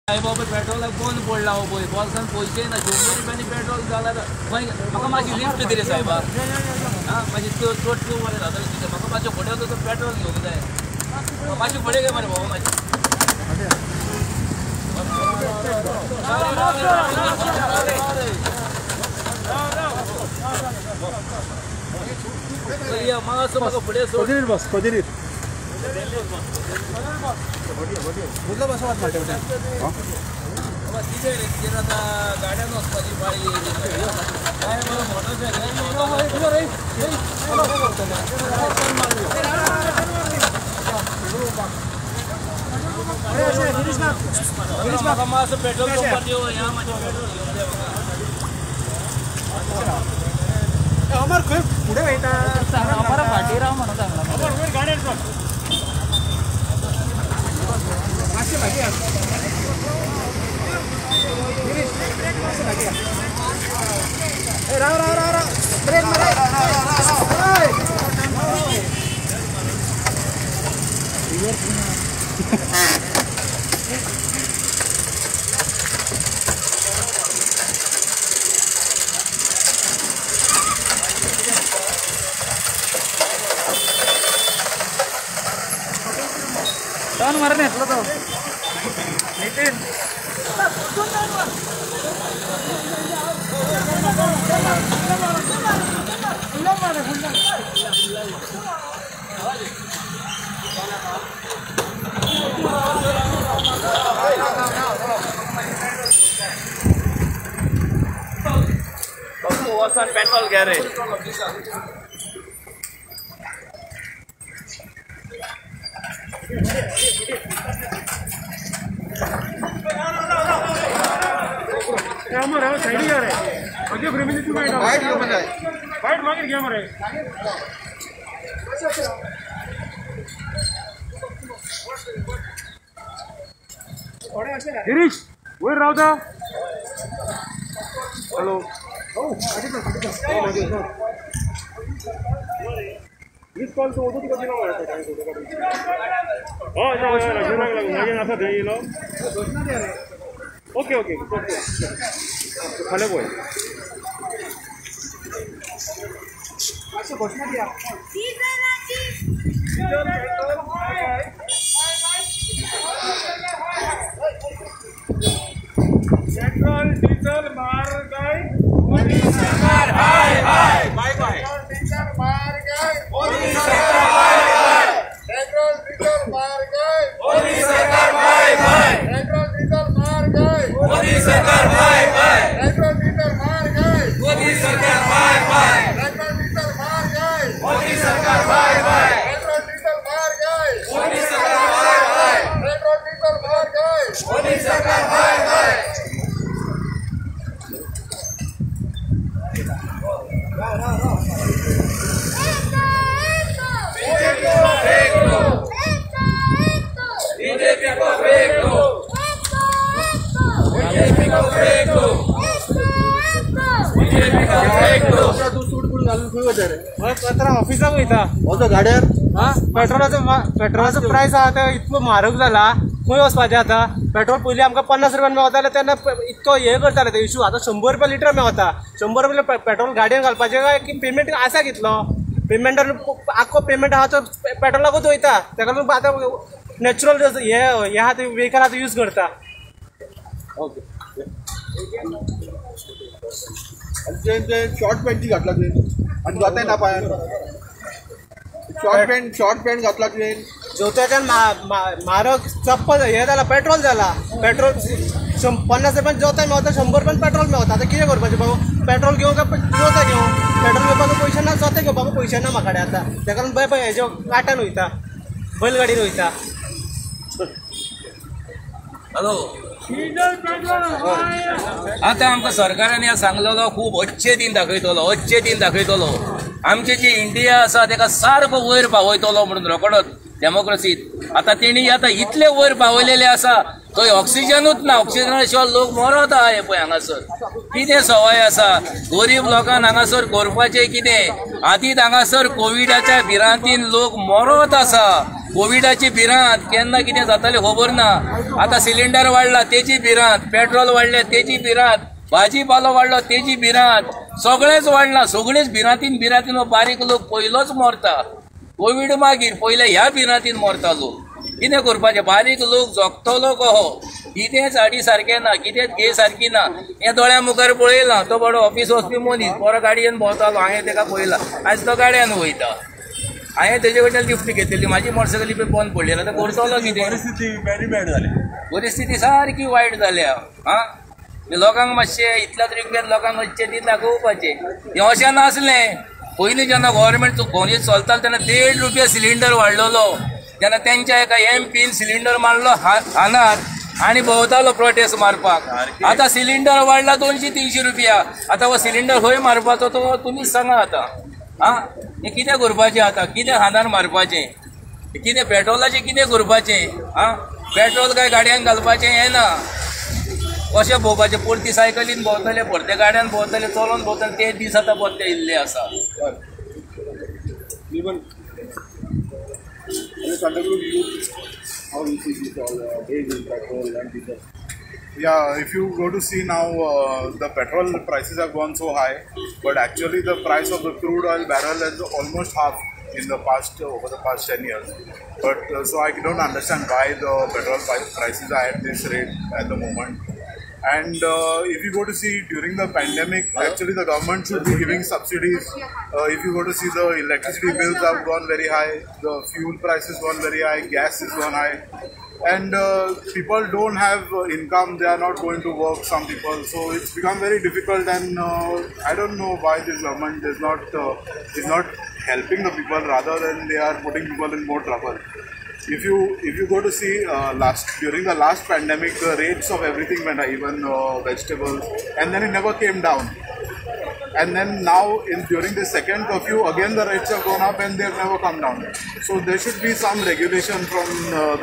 बाबा पेट्रोलाक बंद पडला हो पळय बोल्सान पयशे ना 100 रुपयांनी पेट्रोल जाला खंय म्हाका मातशी लिफ्ट दी रे सायबा. आं मातशी चड चड बरें जातलें तुजें. म्हाका मातशें फुडें वचून पेट्रोल घेवंक जाय. मातशें फुडें घे मरे बाबा मातशें. मातसो म्हाका फुडें सोड. बस पदरीर गाड्यान वचपाची पाळी येयली. काय मोटरसायकल म्हाका मातसो पेट्रोल पंपार देव ह्या मातशें पेट्रोल घेवन दी म्हाका. अमर खंय फुडें वयता अमर फाटीं राव म्हणून सांगलां. अमर वयर गाडयेर चल मातशें लागीं या. गिरीश मातशें लागीं या. राव राव राव राव ब्रेक मार. टर्न मारून येतलो तो नितीन. वचून पेट्रोल घे रे. गिरीश वयर रावता. हॅलो मिस कॉल तो तुका दिला मरे. हय हय रजनाक लागून मागीर आसा थंय येयलो. ओके ओके फाल्यां पळय. पेट्रोल डीजल महागाई मोदी सरकार हाय हाय बाय बाय. पेट्रोल डीजल महागाई मोदी सरकार हाय हाय. पेट्रोल डीजल महागाई मोदी सरकार बाय बाय. पेट्रोल डीजल महागाई मोदी सरकार बाय बाय. पेट्रोल डीजल महागाई मोदी सरकार बाय बाय. पेट्रोल डीजल महागाई मोदी सरकार बाय बाय. पेट्रोल डीजल महागाई मोदी सरकार बाय बाय. पेट्रोल डीजल महागाई मोदी सरकार बाय बाय. बीजेपी को फेंक दो. बीजेपी को फेंक दो. बीजेपी को फेंक दो. तूं सूट बूट घालून खंय वता रे? कचरा ऑफिसाक वयता. वचो गाड्यार. पेट्रोलाचो पेट्रोलाचो प्रायस आहा तो इतलो म्हारग जाला खंय वचपाचें आतां. पेट्रोल पयलीं आमकां 50 रुपयान मेवतालें तेन्ना इतको हें करताले ते इशू. आतां 100 रुपया लिटर मेवता. 100 रुपया पेट्रोल गाडयेन घालपाचें काय की पेमेंट आसा कितलो पेमेंटान आख्खो पेमेंट आहा तो पेट्रोलाकूच वयता. ताका लागून आतां नॅचरल हे हे आहा ते व्हेकल आतां यूज करता. ओके. आनी तुवें शॉर्ट पॅन्ट घातला तुवें आनी जोतें ना पांयान. शॉर्ट पॅन्ट घातला तुवें. जोत्याच्यान म्हारग चप्पल हें जाला पेट्रोल जाला. पेट्रोल 50 रुपयान जोतें मेवता 100 रुपयान पेट्रोल मेवता. आतां कितें करपाचें बाबू? पेट्रोल घेवंक काय जोतें घेवं? पेट्रोल घेवपाक पयशे ना, जोतें घेवपाक पयशे ना म्हाका कडेन आतां. ताका लागून बाय हेज्यो काटान वयता, बैलगाडीन वयता. हॅलो आतां आमकां सरकारान ह्या सांगलेलो खूब अच्छे दिन दाखयतलो, अच्छे दिन दाखयतलो. आमची जी इंडिया आसा ताका सारको वयर पावयतलो म्हणून रोखडोच डेमोक्रेसीत. आतां तेणी आतां इतले वयर पावयलेले आसा थंय ऑक्सिजनूच ना. ऑक्सिजना शिवाय लोक मरत आहा. हे पळय हांगासर कितें सवय आसा गरीब लोकांक हांगासर करपाचें कितें. आदींच हांगासर कोविडाच्या भिरांतीन लोक मरत आसा. कोविडाची भिरांत, केन्ना कितें जातलें खबर ना. आतां सिलिंडर वाडला तेजी भिरांत, पेट्रोल वाडलें तेजी भिरांत, भाजी पालो वाडलो तेजी भिरांत, सगळेंच वाडलां. सगळेच भिरांतीन भिरांतीन हो बारीक लोक पयलोच मरता. कोवीड मागीर पयले ह्या भिरांतीन मरता लोक. कितें करपाचें? बारीक लोक जगतलो कहो? कितेंच हाडी सारकें ना, कितेंच घे सारकी ना. हें दोळ्या मुखार पळयलां. तो बरो ऑफिस वचपी मनीस बरो गाडयेन भोंवतालो, हांवें ताका पळयला. आयज तो गाडयेन वयता. हांवें तेजे कडल्यान लिफ्ट घेतलेली, म्हाजी मोटरसायकली पळय बंद पडली. आतां करतलो कितें? परिस्थिती व्हेरी बॅड जाली, परिस्थिती सारकी वायट जाल्या. आं, लोकांक मातशें इतल्याच रिग्वेद लोकांक मातशें ती दाखोवपाचें. हें अशें नासलें. पयलीं जेन्ना गव्हर्मेंट काँग्रेस चलतालो तेन्ना 1.5 रुपया सिलिंडर वाडलेलो. जेन्ना तेंच्या एका एमपीन सिलिंडर मारलो हानार आनी भोंवतालो प्रोटेस्ट मारपाक. आतां सिलिंडर वाडला 200-300 रुपया. आतां हो सिलिंडर खंय मारपाचो तो तुमीच सांगा आतां. आं, हें कितें करपाचें आतां? कितें हानार मारपाचें? कितें पेट्रोलाचें कितें करपाचें? आं, पेट्रोल काय गाडयांक घालपाचें हें ना. कशें भोंवपाचें? परती सायकलीन भोंवतले, परते गाड्यान भोंवतले, चलोन भोंवतले. ते दीस आतां परते येयल्ले आसा. Yeah, if you go to see now, the petrol prices have gone so high, but actually the price of the crude oil barrel is almost half in the past over the past 10 years. But so I don't understand why the petrol prices are at this rate at the moment. And if you go to see during the pandemic, actually the government should be giving subsidies. If you go to see, the electricity bills have gone very high, the fuel prices gone very high, gas has gone high, and people don't have income. They are not going to work, some people, so it's become very difficult. And I don't know why this government is not helping the people, rather than they are putting people in more trouble. If you go to see during the last pandemic, the rates of everything went high, even vegetables, and then it never came down. And then now during the second curfew, again the rates have gone up and they have never come down. So there should be some regulation from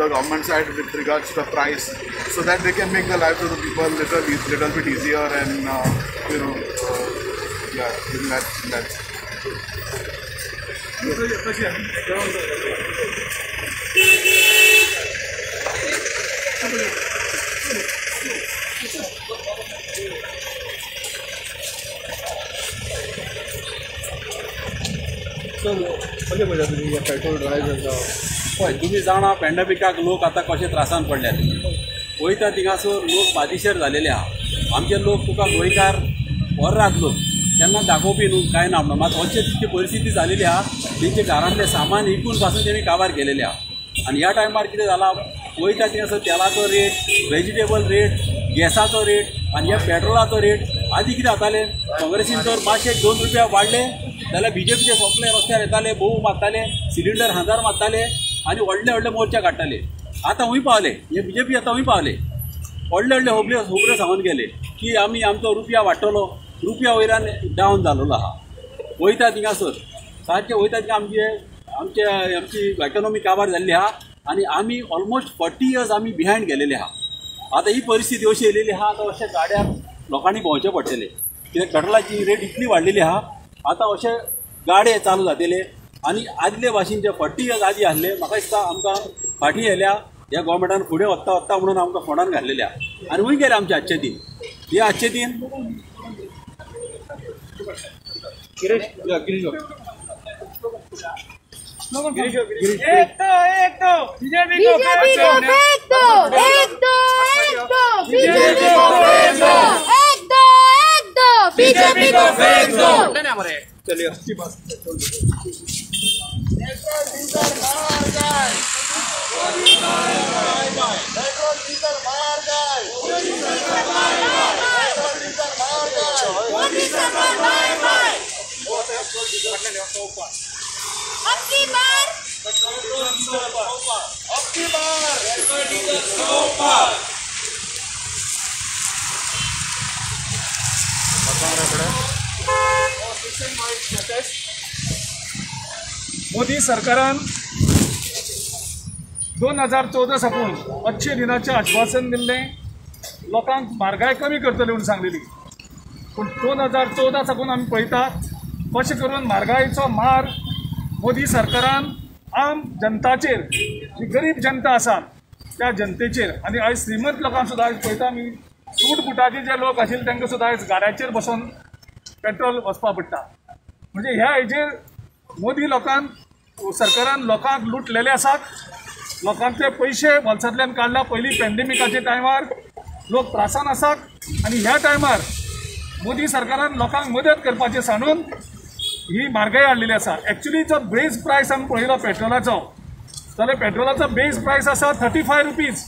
the government side with regards to the price, so that they can make the lives of the people little bit easier and yeah, in that. Petrol rise पळय तुमी जाणा पॅन्डेमिकाक लोक आतां कशे त्रासान पडल्यात. वयता थिंगासर लोक बादिशेर जालेले आहा. आमचे लोक तुका गोंयकार व्हर लोक केन्ना दाखोवपी न्हू कांय ना म्हणून. मात अशें तितकी परिस्थिती जालेली आहा, तेंचे घरांतलें सामान विकून पासून तेणी काबार केलेले आहा. आनी ह्या टायमार कितें जालां, वयता थिंगासर तेलाचो रेट, वेजिटेबल रेट, गॅसाचो रेट आनी ह्या पेट्रोलाचो रेट. आदी कितें जातालें, काँग्रेसीन जर मातशे 2 रुपया वाडले जाल्यार बीजेपीचे सोंपले रस्त्यार येताले, बोव मारताले, सिलिंडर हांजार मारताले आनी व्हडले व्हडले मोर्चा काडटाले. आतां हूंय पावले हे बीजेपी, आतां हूंय पावले. व्हडले व्हडले होबल्यो होबऱ्यो सांगून गेले की आमी आमचो रुपया वाडटलो. रुपया वयल्यान डावन जालोलो आहा. वयता थिंगासर सारकें वयता थिंगा आमचे आमचे आमची इकॉनॉमी काबार जाल्ली आहा आनी आमी ऑलमोस्ट 40 इयर्स आमी बिहायंड गेलेले आहा. आतां ही परिस्थिती अशी येयलेली आहा, आतां अशें गाड्यार लोकांनी भोंवचें पडटलें, कित्याक पेट्रोलाची रेट इतली वाडलेली आहा. आतां अशे गाडे चालू जातले आनी आदले भाशेन जे 40 इयर्स आदी आसले, म्हाका दिसता आमकां फाटीं येयल्या ह्या गव्हर्मेंटान फुडें वता वता म्हणून आमकां फोंडान घातलेले आहा. आनी खूंय गेले आमचे आजचे दीन, हे आजचे दीन. एक दो बीजेपी को फेंक दो, एक दो एक दो बीजेपी को फेंक दो, एक दो एक दो बीजेपी को फेंक दो। चलिए पेट्रोल डीजल मार गए, पेट्रोल डीजल मार गए, पेट्रोल डीजल मार गए। अब की बार, अब की बार पेट्रोल डीजल 100 पार। मोदी सरकारान 2014 साकून अच्छे दिनाचें आश्वासन दिल्लें, लोकांक म्हारगाय कमी करतले म्हणून सांगलेली. पूण 2014 साकून आमी पळयतात कशें करून म्हारगायेचो मार मोदी सरकारान आम जनताचेर, जी गरीब जनता आसा त्या जनतेचेर आनी आयज श्रीमंत लोकांक सुद्दां आयज पळयता आमी सूट बुटाचे जे लोक आशिल्ले तांकां सुद्दां आयज गाड्याचेर बसून पेट्रोल वचपा पडटा. म्हणजे ह्या हेजेर मोदी लोकांक सरकारान लोकांक लुटलेले आसात, लोकांचे पयशे बोल्सांतल्यान काडला. पयलीं पॅन्डेमिकाच्या टायमार लोक त्रासान आसात आनी ह्या टायमार मोदी सरकारान लोकांक मदत करपाचें सांडून ही म्हारगाय हाडलेली आसा. एक्चुली जो बेज प्रायस आमी पळयलो पेट्रोलाचो जाल्यार पेट्रोलाचो बेज प्रायस आसा 35 रुपीज.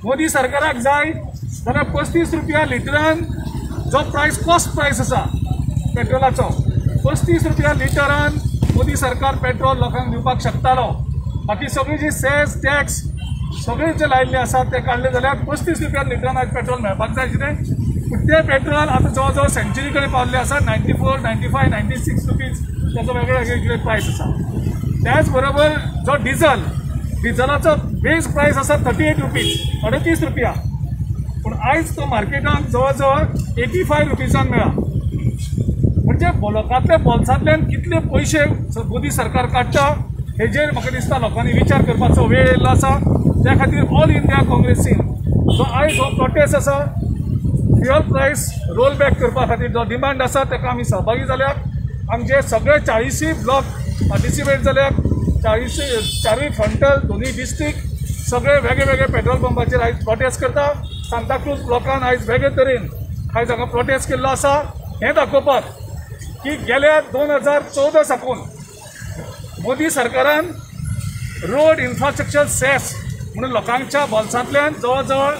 मोदी सरकाराक जाय जाल्यार 35 रुपया लिटरान जो प्रायस कॉस्ट प्रायस आसा पेट्रोलाचो 35 रुपया लिटरान मोदी सरकार पेट्रोल लोकांक दिवपाक शकतालो. बाकी सगळी जी सेस टॅक्स सगळे जे लायिल्ले आसात ते काडले जाल्यार 35 रुपया लिटरान आयज पेट्रोल मेळपाक जाय आशिल्लें. पूण तें पेट्रोल आतां जवळ जवळ सेंच्युरी कडेन पावल्लें आसा. 94, 95, 96 रुपीज ताचो वेगळे वेगळे प्रायस आसा. त्याच बरोबर जो डिझलाचो बेज प्रायस आसा 38 रुपीज, 38 रुपया, पूण आयज तो मार्केटान जवळ जवळ 85 रुपीजान मेळ्ळा. म्हणजे लोकांतल्या बोल्सांतल्यान कितले पयशे मोदी सरकार काडटा हेजेर म्हाका दिसता लोकांनी विचार करपाचो वेळ येयल्लो आसा. त्या खातीर ऑल इंडिया काँग्रेसीन जो आयज हो प्रोटेस्ट आसा फ्युअल प्रायस रोल बॅक करपा खातीर जो डिमांड आसा ताका आमी सहभागी जाल्यात. आमचे सगळे 40 ब्लॉक पार्टिसिपेट जाल्यात, 4 फ्रंटल दोनूय डिस्ट्रिक्ट सगळे वेगळे वेगळे पेट्रोल पंपाचेर आयज प्रोटेस्ट करता. सांताक्रूज ब्लॉकान आयज वेगळे तरेन आयज हांगा प्रोटेस्ट केल्लो आसा. हें दाखोवपाक की गेल्या 2014 साकून मोदी सरकारान रोड इन्फ्रास्ट्रक्चर सेस म्हणून लोकांच्या बोल्सांतल्यान जवळ जवळ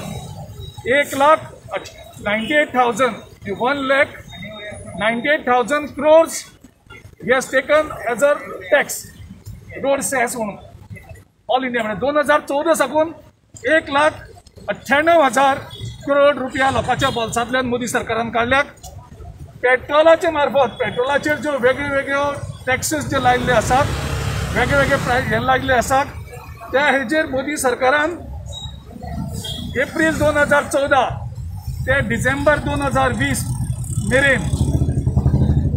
1,98,000 1,98,000 crores he has taken as a tax road cess म्हणून ऑल इंडिया. म्हणजे 2014 साकून 1,98,000 करोड रुपया लोकांच्या बोल्सांतल्यान मोदी सरकारान काडल्यात. पेट्रोलाचे मार्फत पेट्रोलाचेर ज्यो वेगळे वेगळ्यो टॅक्सीस जे लायिल्ले आसात, वेगळे वेगळे प्रायस हे लायिल्ले आसात, त्या हेजेर मोदी सरकारान एप्रील 2014 ते डिसेंबर 2020 मेरेन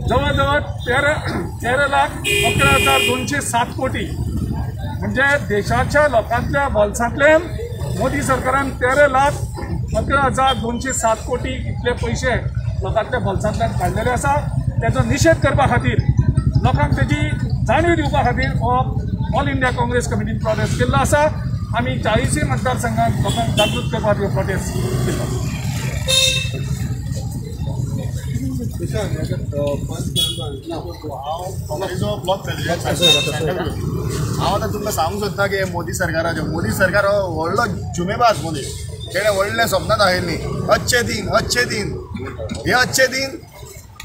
जवळ जवळ 13,11,207 कोटी म्हणजे देशाच्या लोकांतल्या बोल्सांतल्यान मोदी सरकारान 13,11,207 कोटी इतले पयशे लोकांतल्या बोल्सांतल्यान काडलेले आसा. ताचो निशेध करपा खातीर लोकांक तेजी जाणीव दिवपा खातीर हो ऑल इंडिया काँग्रेस कमिटीन प्रोटेस्ट केल्लो आसा. आमी 40 मतदारसंघात लोकांक जागृत करपा खातीर प्रोटेस्ट केल्लो. हांव आतां तुमकां सांगूंक सोदता की मोदी सरकाराचें, मोदी सरकार हो व्हडलो जुमेबाज मोदी. तेणें व्हडलें सपनां दाखयल्लीं, अच्छे दिन अच्छे दिन, हे अच्छे दिन,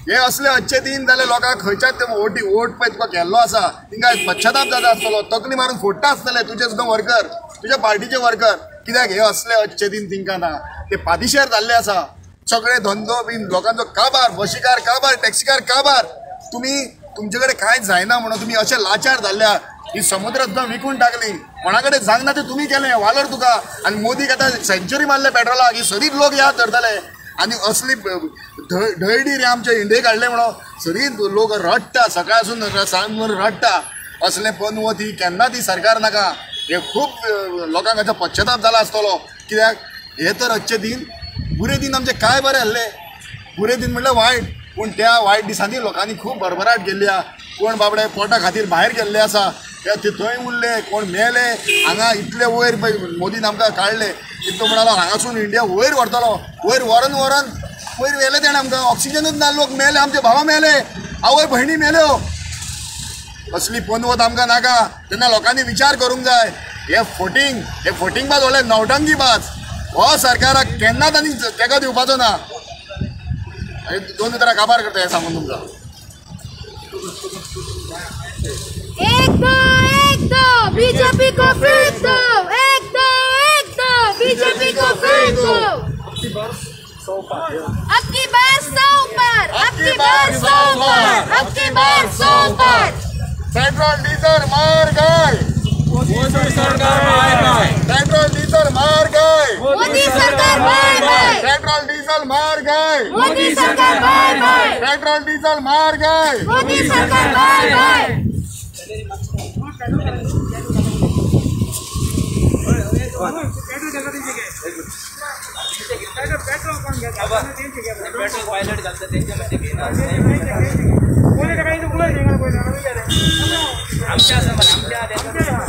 हे असले अच्छे दिन जाल्यार लोकांक खंयच्याच ते वोटी वोट पळय तुका केल्लो आसा तिंका पश्चाताप जाता आसतलो, तकली मारून फोडटा आसतले तुजे सुद्दां वर्कर, तुज्या पार्टीचे वर्कर. कित्याक हे असले अच्छे दिन तिंकां ना, ते पादिशेर जाल्ले आसा. सगळे धंदो बीन लोकांचो काबार, बशीकार काबार, टॅक्सीकार काबार. तुमी तुमचे कडेन कांय जायना म्हणून तुमी अशे लाचार जाल्ल्या. ही समुद्र सुद्दां विकून टाकली, कोणा कडेन जागना ते तुमी केलें वालोर तुका. आनी मोदीक आतां सेंच्युरी मारले पेट्रोलाक, ही सदींच लोक याद धरतले. आनी असली धैडी रे आमच्या इंडियेक हाडले म्हणून सदींच लोक रडटा, सकाळसून सांज म्हणून रडटा. असलें पनवत ही केन्ना ती सरकार नाका. हे खूब लोकांक आतां पश्चाताप जाला आसतलो. कित्याक हे तर अच्छे दिन, बुरे दिन आमचे काय बरे आहले. बुरे दिन म्हणल्यार वायट, पूण त्या वायट दिसांनी लोकांनी खूब भरभराट केल्ली आहा. कोण बाबडे पोटा खातीर भायर गेल्ले आसा, ते थंय उरले, कोण मेले. हांगा इतले वयर मोदीन आमकां काडले, इतलो म्हणालो हांगासून इंडिया वयर व्हरतलो, वयर व्हरून व्हरून वयर व्हेले तेणें आमकां. ऑक्सिजनूच ना, लोक मेले, आमचे भाव मेले, आवय भयणी मेल्यो. असली पनवत आमकां नाका. तेन्ना लोकांनी विचार करूंक जाय. हे फोटींग, हे फोटींग बाज व्हडले नौटंकी बाज हो सरकाराक केन्नाच आनी तेका दिवपाचो ना. आनी दोन उतरां काबार करता हें सांगून तुमकां. 1 2 1 2 बीजेपी को फेंक दो, 1 2 1 2 बीजेपी को फेंक दो. अब की बार 100 पार, अब की बार 100 पार, अब की बार 100 पार. पेट्रोल डीजल मार गए, मोदी सरकार बाय बाय. पेट्रोल डीजल मार गए, मोदी सरकार बाय बाय. पेट्रोल डीजल मार गए, मोदी सरकार बाय बाय. पेट्रोल डीजल मार गए, मोदी सरकार बाय बाय. पेट्रोल पायलट घालता तेंचे मातशें घेयना आमचें आसा मरे आमचें आहा.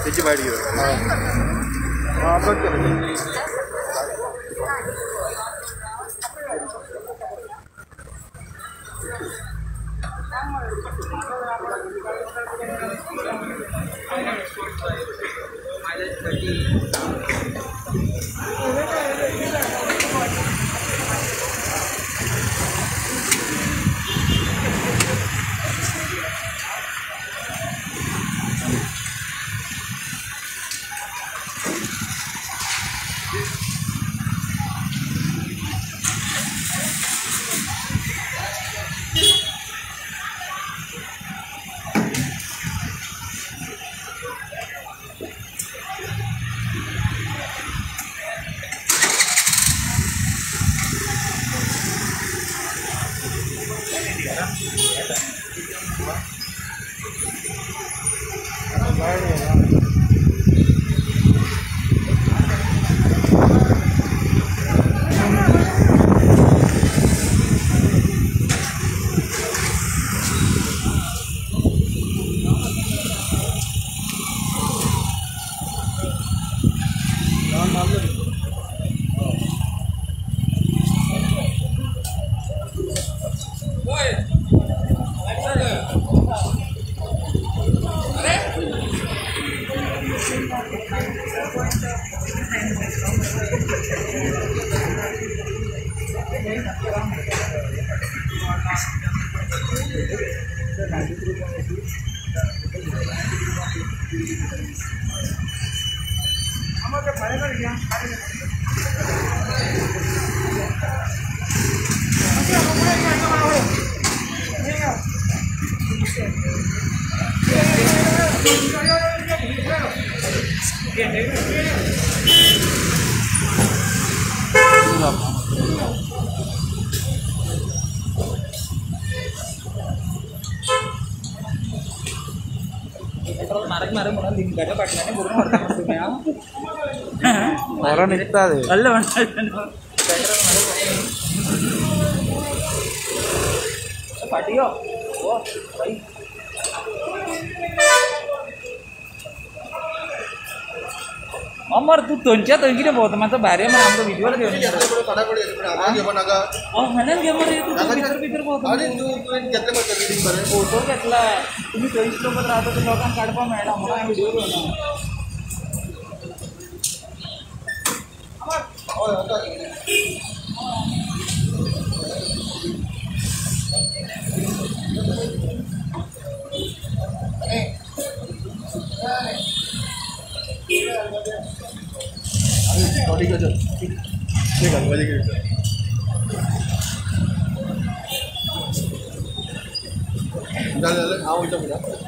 त्याची बाईट घेऊ. हां कट केलं. पेट्रोल मारक मारक म्हणून लिंगाच्या बाटल्याने भरून व्हरता मरे तुमी. व्हरोन विकता ते. अल्ले म्हणटा पेट्रोल मारक फाटी यो ओ बाई. अमर तूं थंयच्या थंय कितें भोंवता मातसो भायर यो मरे आमकां विज्युअल घेवन. हांवें घे मरे तूं भितर भितर भोंवता. फोटो घेतला तुमी थंयच लोक रावता ते लोकांक काडपाक मेळना म्हणून हांवें व्हिडियो घेवना.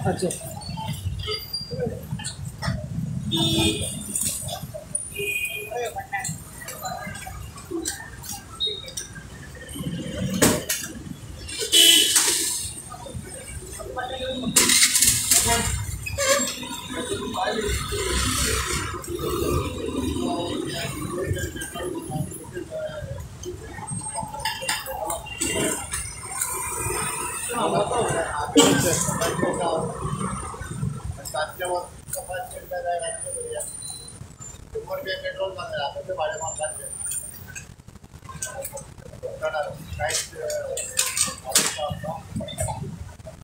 अच्छा पेट्रोल.